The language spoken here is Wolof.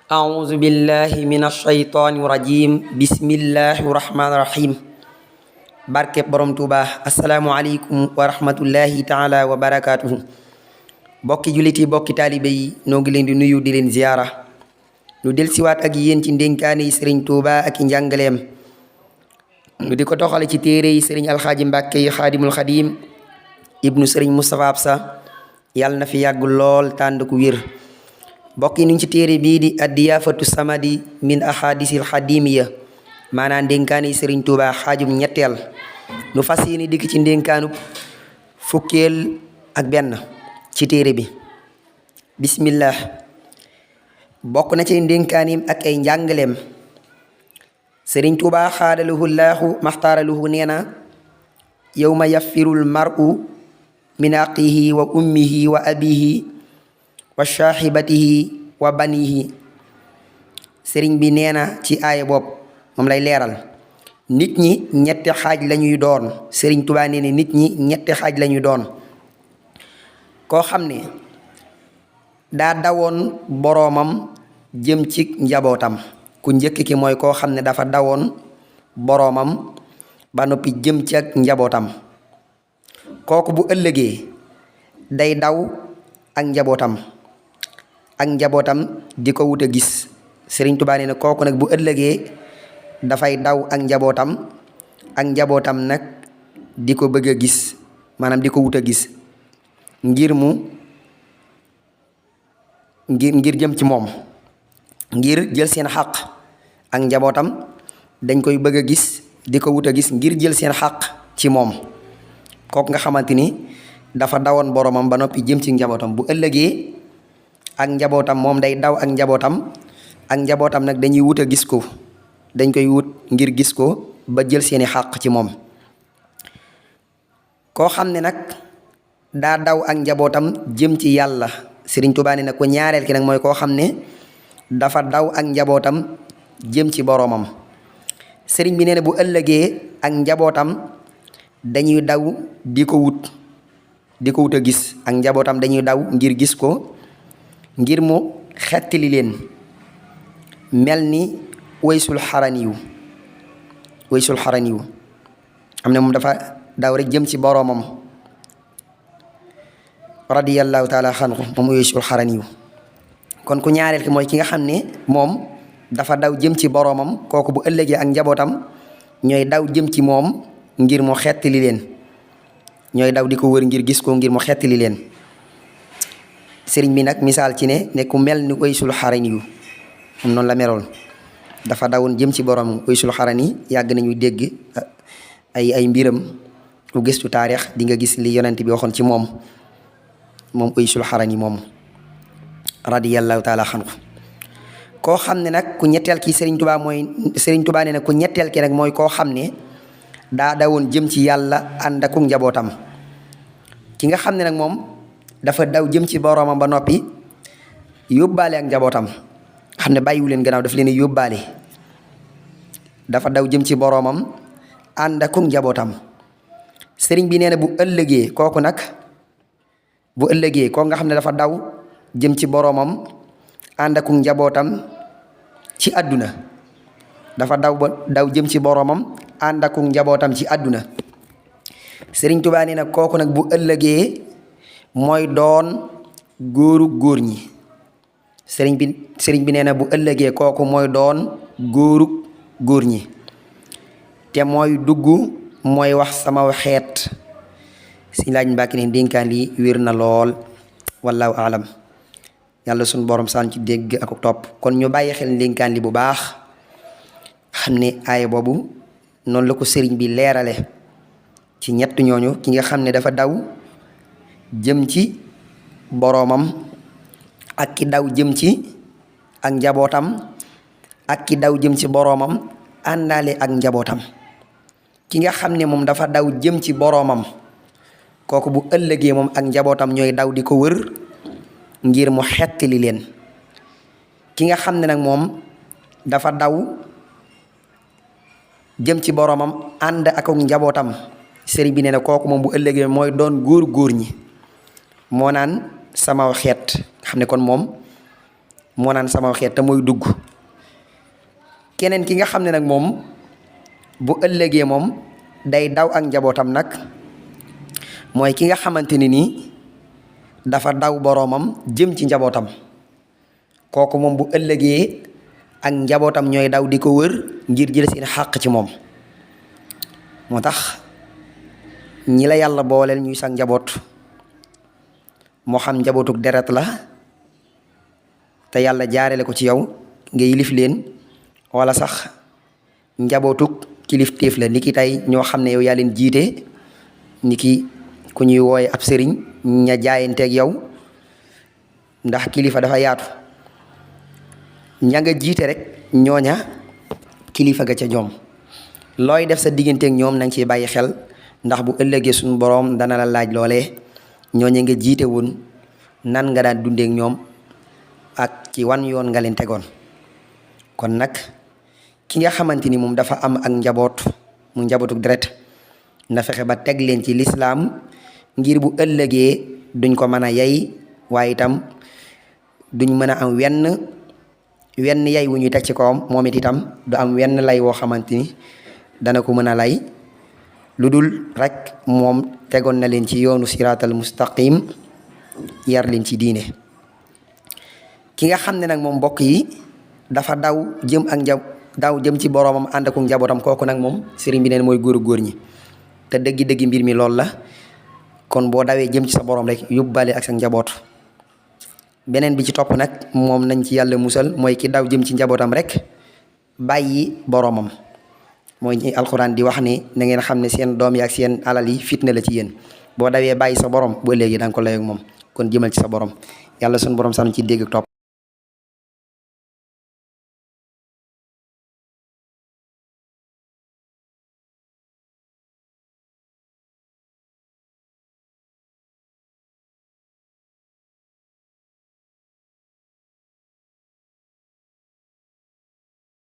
أعوذ بالله من الشيطان الرجيم بسم الله الرحمن الرحيم barke borom Tuuba asalaamualeykum wa rahmatullahi taala wa barakaatuhu bokki jullit yi bokki taalibe yi noo ngi leen di nuyu di leen ziyaara nu del siwaat ak yéen ci ndénkaane yi sëriñ Tuuba ak i njàngaleem nu di ko doxale ci téere yi sëriñ alxaaji Mbàkke yi xaadimul xadim ibnu sëriñ Moustapha Absa yàlla na fi yàgg lool tànd ku wér bokk yi nu ngi ci téere bii di addiyaafatu samadi min ahadisil xadimiya maanaam ndénkaane yi sëriñ Tuuba xaajum ñetteel nu fas yéene dikk ci ndénkaanub fukkeel ak benn ci téere bi bismillah bokk na ci ndénkaanim ak ay njàngaleem sëriñ Tuuba xaadalahu llaahu maxtaaralahu nee na yawma yaffirul mar'u min aqihi wa ummihi wa abihi wa saaxibatihi wa banihi sëriñ bi nee na ci aaya boobu moom lay leeral nit ñi ñetti xaaj lañuy doon sëriñ Tuubaa nee na nit ñi ñetti xaaj lañuy doon koo xam ne daa dawoon boroomam jëm ci njabootam ku njëkk ki mooy koo xam ne dafa dawoon boroomam ba noppi jëm ci ak njabootam kooku bu ëllëgee day daw ak njabootam di ko wut a gis sëriñ Tuubaa nee na kooku nag bu ëllëgee dafay daw ak njabootam nag di ko bëgg a gis maanaam di ko wut a gis ngir jëm ci moom ngir jël seen xaq ak njabootam dañ koy bëgg a gis di ko wut a gis ngir jël seen xaq ci moom kooku nga xamante ni dafa dawoon boromam ba noppi jëm ci njabootam bu ëllëgee ak njabootam moom day daw ak njabootam nag dañuy wut a gis ko dañ koy wut ngir gis ko ba jël seeni xàq ci moom koo xam ne nag daa daw ak njabootam jëm ci yàlla sëriñ Tuubaa ne nag ko ñaareel ki nag mooy koo xam ne dafa daw ak njabootam jëm ci boroomam sëriñ bi nee na bu ëllëgee ak njabootam dañuy daw di ko wut a gis ak njabootam dañuy daw ngir gis ko ngir mu xettali leen mel ni waysul xaraniyu am ne moom dafa daw rek jëm ci boroomam radiyallahu taala xanhu moom waysul xaraniyu kon ku ñaareel ki mooy ki nga xam ne moom dafa daw jëm ci boroomam kooku bu ëllëgee ak njabootam ñooy daw jëm ci moom ngir mu xettali leen ñooy daw di ko wër ngir gis ko ngir mu xettali leen sëriñ bi nag misaal ci ne ku mel ni waysul xaraniyu moom noonu la meloon dafa dawoon jëm ci borom waysul xarani yàgg nañu dégg ay mbiram ku gëstu taarix di nga gis li yonent bi waxoon ci moom waysul xarani moom radiyallahu taala xanhu koo xam ne nag ku ñetteel ki sëriñ Tuubaa ne nag ku ñetteel ki nag mooy koo xam ne daa dawoon jëm ci yàlla ànd ak njabootam ki nga xam ne nag moom dafa daw jëm ci boromam ba noppi yóbbaale ak njabootam xam ne bàyyiwu leen gannaaw daf leen yóbbaale dafa daw jëm ci boroomam ànd ak njabootam sëriñ bi nee na bu ëllëgee kooku nga xam ne dafa daw jëm ci boroomam ànd ak njabootam ci àdduna dafa daw jëm ci boroomam ànd ak njabootam ci àdduna sëriñ Tuubaa nee na kooku nag bu ëllëgee mooy doon góor ñi sëriñ bi nee na bu ëllëgee kooku mooy doon góor ñi te mooy dugg mooy wax sama xeet si laaj Mbàkke ne dénkaan lii wér na lool wallaahu alam yàlla suñu borom saan ci dégg ak topp kon ñu bàyyi xel dénkaan li bu baax xam ne aaya boobu noonu la ko sëriñ bi leerale ci ñett ñooñu ki nga xam ne dafa daw jëm ci boroomam ak ki daw jëm ci ak njabootam ak ki daw jëm ci boroomam àndaale ak njabootam ki nga xam ne moom dafa daw jëm ci boroomam kooku bu ëllëgee moom ak njabootam ñooy daw di ko wër ngir mu xettali leen ki nga xam ne nag moom dafa daw jëm ci boroomam ànd ak njabootam sëriñ bi nee na kooku moom bu ëllëgee mooy doon góor ñi moo naan sama xeet xam ne kon moom moo naan sama xeet te mooy dugg. keneen ki nga xam ne nag moom bu ëllëgee moom day daw ak njabootam nag mooy ki nga xamante ni nii dafa daw boroomam jëm ci njabootam. kooku moom bu ëllëgee ak njabootam ñooy daw di ko wër ngir jël seen xàq ci moom. moo tax ñi la yàlla booleel ñuy sax njaboot moo xam njabootuk deret la te yàlla jaarale ko ci yow nga yilif leen, wala sax njabootuk kilifteef la ni ki tey ñoo xam ne yow yaa leen jiite, ni ki ku ñuy wooye ab sëriñ ña jaayanteeg yow, ndax kilifa dafa yaatu. ña nga jiite rek ñooña kilifa ga ca ñoom. looy def sa digganteeg ñoom nañ ciy bàyyi xel, ndax bu ëllëgee suñu boroom dana la laaj loolee ñooña nga jiite woon nan nga daan dundeek ñoom ak ci wan yoon nga leen tegoon. kon nag ki nga xamante ni moom dafa am ak njaboot mu njabootuk deret na fexe ba teg leen ci lislaam ngir bu ëllëgee duñ ko mën a yey, waaye itam duñ mën a am wenn yay wu ñuy teg ci kawam, moom it itam du am wenn lay woo xamante ni dana ko mën a lay, lu dul rek moom tegoon na leen ci yoonu siraatal mustaqim, yar leen ci diine. ki nga xam ne nag moom mbokk yi dafa daw jëm ci boroomam ànd ak njabootam, kooku nag moom sëriñ bi neen mooy góor ñi. te dëggi mbir mi loolu la, kon boo dawee jëm ci sa boroom rek yóbbaale ak sa njaboot. beneen bi ci topp nag moom nañ ci yàlla musal mooy ki daw jëm ci njabootam rek bàyyi boroomam. mooy ñi alxuraan di wax ni na ngeen xam ne seen doom yi ak seen alal yi fitna la ci yéen. boo dawee bàyyi sa borom ba léegi da nga ko lay ak moom, kon jëmal ci sa borom. yàlla sunu borom sax ci dégg ak topp.